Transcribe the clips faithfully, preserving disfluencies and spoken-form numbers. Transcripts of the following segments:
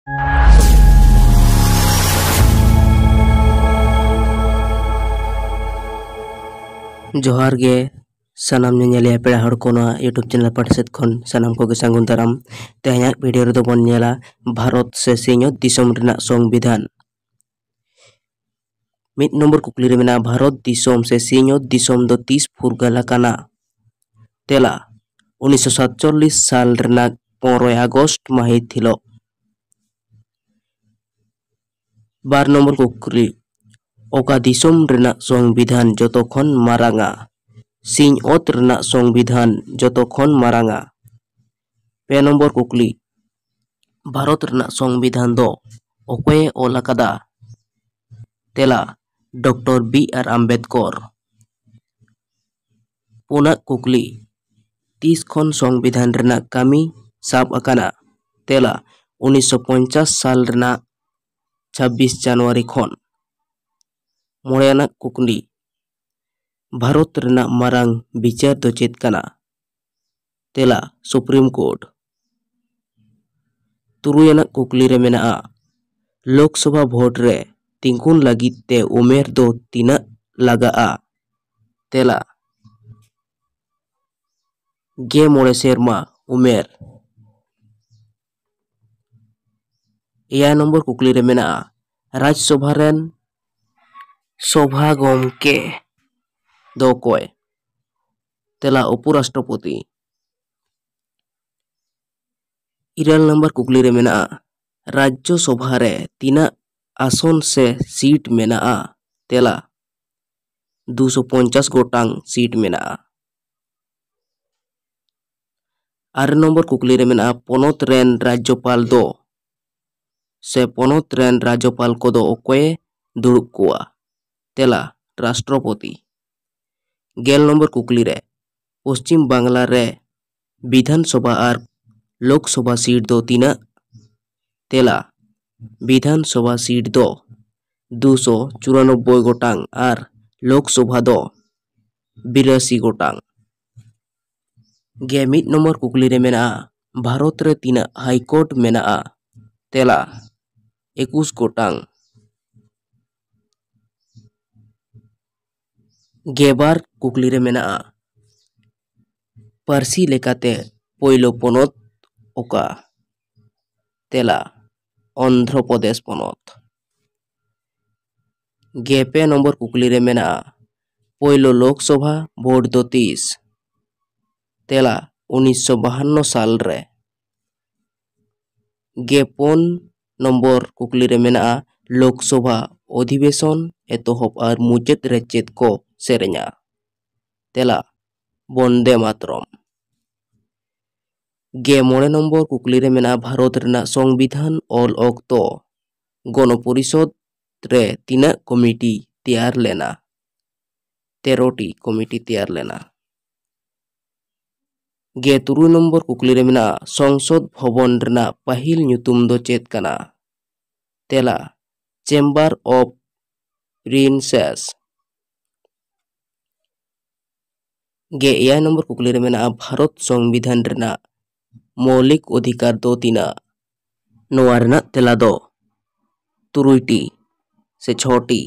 ᱡᱚᱦᱟᱨ ᱜᱮ ᱥᱟᱱᱟᱢ ᱧᱮᱧᱮᱞᱤᱭᱟᱹ ᱯᱮᱲᱟ ᱦᱚᱲ ᱠᱚ, ᱱᱚᱣᱟ YouTube ᱪᱮᱱᱮᱞ ᱯᱟᱦᱴᱟ ᱥᱮᱫ ᱠᱷᱚᱱ ᱥᱟᱱᱟᱢ ᱠᱚᱜᱮ ᱥᱟᱹᱜᱩᱱ ᱫᱟᱨᱟᱢ᱾ ᱛᱮᱦᱮᱧᱟᱜ ᱵᱷᱤᱰᱤᱭᱳ ᱨᱮᱫᱚ ᱵᱚᱱ ᱧᱮᱞᱟ ᱵᱷᱟᱨᱚᱛ ᱥᱮ ᱥᱤᱧᱚᱛ ᱫᱤᱥᱚᱢ ᱨᱮᱱᱟᱜ ᱥᱚᱝᱵᱤᱫᱷᱟᱱ᱾ ᱢᱤᱫ ᱱᱚᱢᱵᱚᱨ ᱠᱩᱠᱞᱤ ᱨᱮ ᱢᱮᱱᱟᱜᱼᱟ, ᱵᱷᱟᱨᱚᱛ ᱫᱤᱥᱚᱢ ᱥᱮ ᱥᱤᱧᱚᱛ ᱫᱤᱥᱚᱢ ᱫᱚ ᱛᱤᱥ ᱯᱷᱩᱨᱜᱟᱹᱞ ᱟᱠᱟᱱᱟ? ᱛᱮᱞᱟ, ᱩᱱᱤᱥᱥᱚ ᱥᱟᱛᱪᱚᱞᱞᱤᱥ ᱥᱟᱞ ᱨᱮᱱᱟᱜ ᱯᱚᱱᱨᱚᱭ ᱟᱜᱚᱥᱴ ᱢᱟᱹᱦᱤᱛ ᱦᱤᱞᱳᱜ᱾ ᱵᱟᱨ ᱱᱚᱢᱵᱚᱨ ᱠᱩᱠᱞᱤ, ᱚᱠᱟ ᱫᱤᱥᱚᱢ ᱨᱮᱱᱟᱜ ᱥᱚᱝᱵᱤᱫᱷᱟᱱ ᱡᱚᱛᱚ ᱠᱷᱚᱱ ᱢᱟᱨᱟᱝᱟ? ᱥᱤᱧ ᱚᱛ ᱨᱮᱱᱟᱜ ᱥᱚᱝᱵᱤᱫᱷᱟᱱ ᱡᱚᱛᱚ ᱠᱷᱚᱱ ᱢᱟᱨᱟᱝᱟ᱾ ᱯᱮ ᱱᱚᱢᱵᱚᱨ ᱠᱩᱠᱞᱤ, ᱵᱷᱟᱨᱚᱛ ᱨᱮᱱᱟᱜ ᱥᱚᱝᱵᱤᱫᱷᱟᱱ ᱫᱚ ᱚᱠᱚᱭᱮ ᱚᱞ ᱟᱠᱟᱫᱟ? ᱛᱮᱞᱟ, ᱰᱚᱠᱴᱚᱨ ᱵᱤ ᱟᱨ ᱟᱢᱵᱮᱫᱠᱚᱨ᱾ ᱯᱩᱱᱟᱜ ᱠᱩᱠᱞᱤ, ᱛᱤᱥ ᱠᱷᱚᱱ ᱥᱚᱝᱵᱤᱫᱷᱟᱱ ᱨᱮᱱᱟᱜ ᱠᱟᱹᱢᱤ ᱥᱟᱵ ᱟᱠᱟᱱᱟ? ᱛᱮᱞᱟ, ᱩᱱᱤᱥᱥᱚ ᱯᱚᱧᱪᱟᱥ ᱥᱟᱞ ᱨᱮᱱᱟᱜ ᱪᱷᱟᱵᱵᱤᱥ ᱡᱟᱱᱩᱣᱟᱨᱤ ᱠᱷᱚᱱ᱾ ᱢᱚᱬᱮ ᱟᱱᱟᱜ ᱠᱩᱠᱞᱤ, ᱵᱷᱟᱨᱚᱛ ᱨᱮᱱᱟᱜ ᱢᱟᱨᱟᱝ ᱵᱤᱪᱟᱹᱨ ᱫᱚ ᱪᱮᱫ ᱠᱟᱱᱟ? ᱛᱮᱞᱟ, ᱥᱩᱯᱨᱤᱢ ᱠᱳᱨᱴ᱾ ᱛᱩᱨᱩᱭ ᱟᱱᱟᱜ ᱠᱩᱠᱞᱤ ᱨᱮ ᱢᱮᱱᱟᱜᱼᱟ, ᱞᱳᱠᱥᱚᱵᱷᱟ ᱵᱷᱳᱴ ᱨᱮ ᱛᱤᱸᱜᱩᱱ ᱞᱟᱹᱜᱤᱫ ᱛᱮ ᱩᱢᱮᱨ ᱫᱚ ᱛᱤᱱᱟᱹᱜ ᱞᱟᱜᱟᱜᱼᱟ? ᱛᱮᱞᱟ, ᱜᱮ ᱢᱚᱬᱮ ᱥᱮᱨᱢᱟ ᱩᱢᱮᱨ᱾ ᱮᱭᱟᱭ ᱱᱚᱢᱵᱚᱨ ᱠᱩᱠᱞᱤ ᱨᱮ ᱢᱮᱱᱟᱜᱼᱟ, ᱨᱟᱡᱽᱥᱚᱵᱷᱟ ᱨᱮᱱ ᱥᱚᱵᱷᱟ ᱜᱚᱢᱠᱮ ᱫᱚ ᱚᱠᱚᱭ? ᱛᱮᱞᱟ, ᱩᱯᱚᱨᱟᱥᱴᱨᱚᱯᱚᱛᱤ᱾ ᱤᱨᱟᱹᱞ ᱱᱚᱢᱵᱚᱨ ᱠᱩᱠᱞᱤ ᱨᱮ ᱢᱮᱱᱟᱜᱼᱟ, ᱨᱟᱡᱽᱡᱚ ᱥᱚᱵᱷᱟ ᱨᱮ ᱛᱤᱱᱟᱹᱜ ᱟᱥᱚᱱ ᱥᱮ ᱥᱤᱴ ᱢᱮᱱᱟᱜᱼᱟ? ᱛᱮᱞᱟ, ᱫᱩᱥᱚ ᱯᱚᱧᱪᱟᱥ ᱜᱚᱴᱟᱝ ᱥᱤᱴ ᱢᱮᱱᱟᱜᱼᱟ᱾ ᱟᱨᱮ ᱱᱚᱢᱵᱚᱨ ᱠᱩᱠᱞᱤ ᱨᱮ ᱢᱮᱱᱟᱜᱼᱟ, ᱯᱚᱱᱚᱛ ᱨᱮᱱ ᱨᱟᱡᱽᱡᱚᱯᱟᱞ ᱫᱚ ᱥᱮ ᱯᱚᱱᱚᱛ ᱨᱮᱱ ᱨᱟᱡᱽᱡᱚᱯᱟᱞ ᱠᱚᱫᱚ ᱚᱠᱚᱭᱮ ᱫᱩᱲᱩᱵ ᱠᱚᱣᱟ? ᱛᱮᱞᱟ, ᱨᱟᱥᱴᱨᱚᱯᱚᱛᱤ᱾ ᱜᱮᱞ ᱱᱚᱢᱵᱚᱨ ᱠᱩᱠᱞᱤ ᱨᱮ, ᱯᱚᱥᱪᱤᱢ ᱵᱟᱝᱞᱟ ᱨᱮ ᱵᱤᱫᱷᱟᱱ ᱥᱚᱵᱷᱟ ᱟᱨ ᱞᱳᱠ ᱥᱚᱵᱷᱟ ᱥᱤᱴ ᱫᱚ ᱛᱤᱱᱟᱹᱜ? ᱛᱮᱞᱟ, ᱵᱤᱫᱷᱟᱱ ᱥᱚᱵᱷᱟ ᱥᱤᱴ ᱫᱚ ᱫᱩᱥᱚ ᱪᱩᱨᱟᱱᱚᱵᱵᱳᱭ ᱜᱚᱴᱟᱝ ᱟᱨ ᱞᱳᱠ ᱥᱚᱵᱷᱟ ᱫᱚ ᱵᱤᱨᱟᱥᱤ ᱜᱚᱴᱟᱝ᱾ ᱜᱮ ᱢᱤᱫ ᱱᱚᱢᱵᱚᱨ ᱠᱩᱠᱞᱤ ᱨᱮ ᱢᱮᱱᱟᱜᱼᱟ, ᱵᱷᱟᱨᱚᱛ ᱨᱮ ᱛᱤᱱᱟᱹᱜ ᱦᱟᱭ ᱠᱳᱨᱴ ᱢᱮᱱᱟᱜᱼᱟ? ᱛᱮᱞᱟ, ᱮᱠᱩᱥ ᱜᱚᱴᱟᱝ᱾ ᱜᱮᱞᱵᱟᱨ ᱠᱩᱠᱞᱤ ᱨᱮ ᱢᱮᱱᱟᱜᱼᱟ, ᱯᱟᱹᱨᱥᱤ ᱞᱮᱠᱟᱛᱮ ᱯᱳᱭᱞᱳ ᱯᱚᱱᱚᱛ ᱚᱠᱟ? ᱛᱮᱞᱟ, ᱚᱱᱫᱷᱨᱚ ᱯᱨᱚᱫᱮᱥ ᱯᱚᱱᱚᱛ᱾ ᱜᱮᱞ ᱯᱮ ᱱᱚᱢᱵᱚᱨ ᱠᱩᱠᱞᱤ ᱨᱮ ᱢᱮᱱᱟᱜᱼᱟ, ᱯᱳᱭᱞᱳ ᱞᱳᱠᱥᱚᱵᱷᱟ ᱵᱷᱳᱴ ᱫᱚ ᱛᱤᱥ? ᱛᱮᱞᱟ, ᱩᱱᱤᱥᱥᱚ ᱵᱟᱦᱟᱱᱱᱚ ᱥᱟᱞ ᱨᱮ᱾ ᱜᱮᱞ ᱯᱩᱱ ᱱᱚᱢᱵᱚᱨ ᱠᱩᱠᱞᱤ ᱨᱮ ᱢᱮᱱᱟᱜᱼᱟ, ᱞᱳᱠᱥᱚᱵᱷᱟ ᱚᱫᱷᱤᱵᱮᱥᱚᱱ ᱮᱛᱚᱦᱚᱵ ᱟᱨ ᱢᱩᱪᱟᱹᱫ ᱨᱮ ᱪᱮᱫ ᱠᱚ ᱥᱮᱨᱮᱧᱟ? ᱛᱮᱞᱟ, ᱵᱚᱱᱫᱮ ᱢᱟᱛᱨᱚᱢ᱾ ᱜᱮᱞ ᱢᱚᱬᱮ ᱱᱚᱢᱵᱚᱨ ᱠᱩᱠᱞᱤ ᱨᱮ ᱢᱮᱱᱟᱜᱼᱟ, ᱵᱷᱟᱨᱚᱛ ᱨᱮᱱᱟᱜ ᱥᱚᱝᱵᱤᱫᱷᱟᱱ ᱚᱞ ᱚᱠᱛᱚ ᱜᱚᱱᱚ ᱯᱚᱨᱤᱥᱚᱫᱽ ᱨᱮ ᱛᱤᱱᱟᱹᱜ ᱠᱚᱢᱤᱴᱤ ᱛᱮᱭᱟᱨ ᱞᱮᱱᱟ? ᱛᱮᱨᱚ ᱴᱤ ᱠᱚᱢᱤᱴᱤ ᱛᱮᱭᱟᱨ ᱞᱮᱱᱟ᱾ ᱜᱮᱞ ᱛᱩᱨᱩᱭ ᱱᱚᱢᱵᱚᱨ ᱠᱩᱠᱞᱤ ᱨᱮ ᱢᱮᱱᱟᱜᱼᱟ, ᱥᱚᱝᱥᱚᱫ ᱵᱷᱚᱵᱚᱱ ᱨᱮᱱᱟᱜ ᱯᱟᱹᱦᱤᱞ ᱧᱩᱛᱩᱢ ᱫᱚ ᱪᱮᱫ ᱠᱟᱱᱟ? ᱛᱮᱞᱟ, ᱪᱮᱢᱵᱟᱨ ᱚᱯᱷ ᱯᱨᱤᱱᱥᱮᱥ᱾ ᱜᱮᱞ ᱮᱭᱟᱭ ᱱᱚᱢᱵᱚᱨ ᱠᱩᱠᱞᱤ ᱨᱮ ᱢᱮᱱᱟᱜᱼᱟ, ᱵᱷᱟᱨᱚᱛ ᱥᱚᱝᱵᱤᱫᱷᱟᱱ ᱨᱮᱱᱟᱜ ᱢᱳᱣᱞᱤᱠ ᱚᱫᱷᱤᱠᱟᱨ ᱫᱚ ᱛᱤᱱᱟᱹᱜ? ᱱᱚᱣᱟ ᱨᱮᱱᱟᱜ ᱛᱮᱞᱟ ᱫᱚ ᱛᱩᱨᱩᱭ ᱴᱤ ᱥᱮ ᱪᱷᱚ ᱴᱤ᱾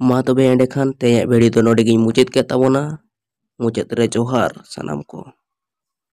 ᱢᱟ ᱛᱚᱵᱮ ᱮᱸᱰᱮᱠᱷᱟᱱ ᱛᱮᱦᱮᱧᱟᱜ ᱵᱷᱤᱰᱤᱭᱳ ᱫᱚ ᱱᱚᱰᱮ ᱜᱤᱧ ᱢᱩᱪᱟᱹᱫ ᱠᱮᱫ ᱛᱟᱵᱚᱱᱟ᱾ ᱢᱩᱪᱟᱹᱫ ᱨᱮ ᱡᱚᱦᱟᱨ ᱥᱟᱱᱟᱢ ᱠᱚ᱾